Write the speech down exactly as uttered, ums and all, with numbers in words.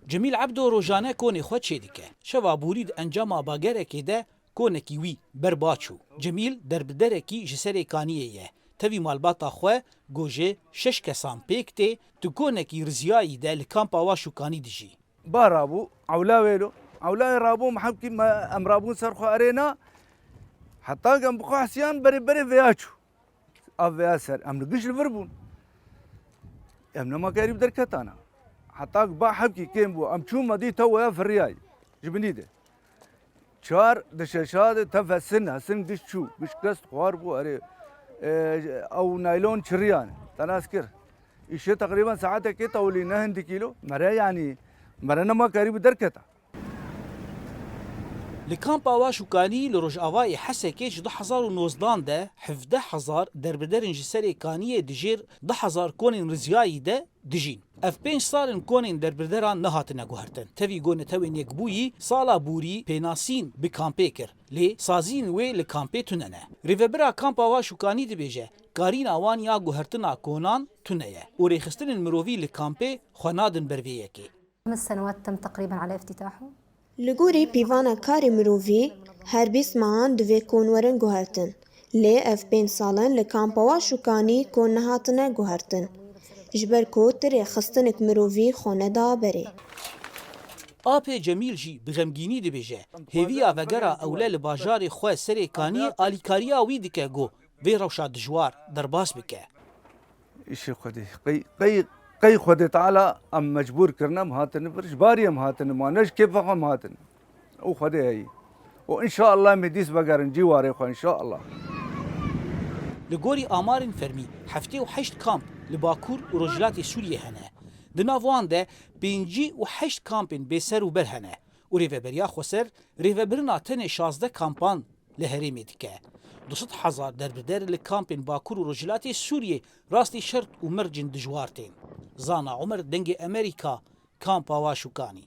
Cemîl Ebdo rojane konê xwe çêdike. Şeva borî di encama bagerekê de konekî wî berba çû. Cemîl derbiderekî ji serê Kaniyê ye. Tevî malbata xwe ku ji şeş kesan pêk tê, di konekî riziyayî de li kampa Waş û Kanî dijî. Ba rabû, ewla wêlo. Ewla wê rabû, me hemkî me, em rabûn ser xwe erê na. Heta em bi xwe hesiyan berê berê vêya çû. Av vêya ser, em li giş li vir bûn. Em nema karî bi derketana. Heta ba hemkî kêm bû. Em çûn me dî te wêya firiyayî. Ji binî de. Çar di şeşa de tev hesin, hesin giş çû. Giş kest xwar bû, erê, e, ew naylon çiriyane. Te nas kir. Îşê teqrîben saetekê tewlî ne hindî kîlo. Mere yanî, mere nema karî bi derketa. Li kampa Waş û Kanî li rojavayê Hesekê ji du hezar û nozdan de hevdeh hezar derbiderin ji serê Kaniyê di jêr du hezar konên riziyayî de dijîn. Ev pênc sal in konên derbideran nehatine guhertin. Tevî ku Netewên Yekbûyî sala borî pênasîn bi kampê kir, lê saziyên wê li kampê tune ne. Rêvebira kampa Waş û Kanî dibêje, karîna wan ya guhertina konan tune ye û rêxistinên mirovî li kampê xwe nadin ber vê yekê. خمس سنوات تم تقريبًا على افتتاحه. Li gorî pîvana karê mirovî, her bîst mehan divê kon werin guhertin. Lê ev pênc sal in li kampa Waş û Kanî kon nehatine guhertin. Ji ber ku ti rêxistinek mirovî xwe neda berê. Apê Cemîl jî bi xemgînî dibêje, hêviya vegera ewle li bajarê xwe serê Kaniyê alîkariya wî dike ku vê rewşa dijwar derbas bike. Îşê Xwedê. Qey, qey, qey Xwedê Teala em mecbûr kirine, em hatine vir. Ji barî em hatine, ma ne ji kêfa xwe em hatine. Û Xwedê heyî. Û înşallah em ê dîs vegerin cîwarê xwe, înşallah. Li gorî amarên fermî, heftê û heşt kamp li Bakur û Rojhilatê Sûriyê hene. Di nav wan de pêncî û heşt kampên bêser û ber hene. Û Rêveberiya Xweser rêvebirina tenê şazdeh kampan li herêmê dike. Du sed hezar derbider li kampên Bakur û Rojhilatê Sûriyê rastî şert û mercên dijwar tên. Zana Omer, Dengê Emerîka, Kampa Waş û Kanî.